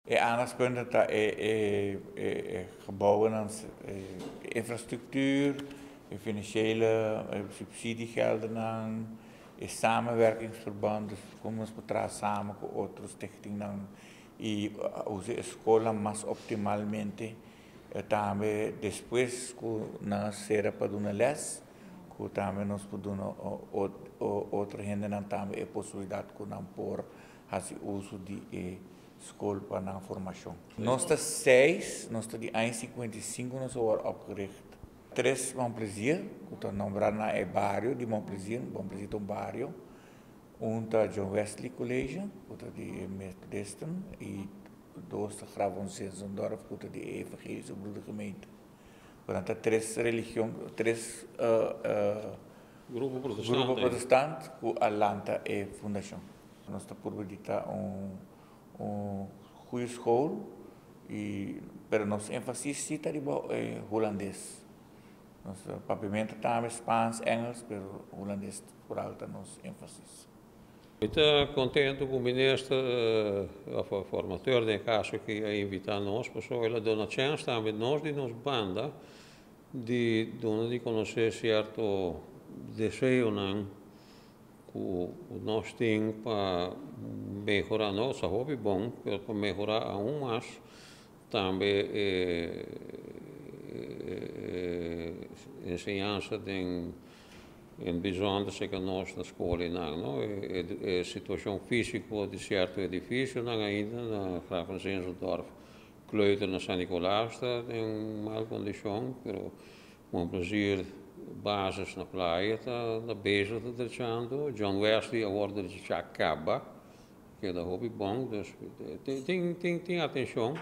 E aandachtspunten ta e gebouwen, infrastructuur, e financiële subsidiegelden, e samenwerkingsverband, dus kon nos traha samen ku otro stichtingnan i usa e skol mas optimalmente. Tambe despues ku nan sera pa duna les, ku tambe nos por duna otro hendenan tambe e posibilidat ku nan por hasi uso di e skol pa nan formashon. Nos ta seis, nos ta di aña 55 nos a wòrdu opgericht. Tres Mon Plaisir, ku ta nombrá na e bario di Mon Plaisir, Mon Plaisir ta un bario. Un ta John Wesley College, ku ta di Methodisten, i dos ta Graf von Zinzendorf, ku ta di Evangelische Broedergemeente. Portanto, tres religion, tres grupo protestant. Grupo protestant ku a lanta e fundashon. Nos ta purba di ta un goede school, pero nos énfasis sí ta riba hulandes. Nos papiamento tambe, spañó, ingles, pero hulandes vooral ta nos énfasis. Mi ta kontentu ku e minister, òf formateur den kaso ku a invitá nos, pasobra el a duna chèns tambe nos di nos banda di duna di konosé sierto deseonan ku nos tin pa mehorá nos hopi bon, pero pa mehorá aun mas tambe enseñansa den bijzonder serka nos na skol nan, no? E situashon físiko di sierto edifisionan ainda na Graf van Zinzendorf, kleuter na San Nicolas ta den mal kondishon, pero Mon Plaisir basis na Playa ta bezig ta drechando, John Wesley awor a kaba, keda hopi bon, dus tin atenshon.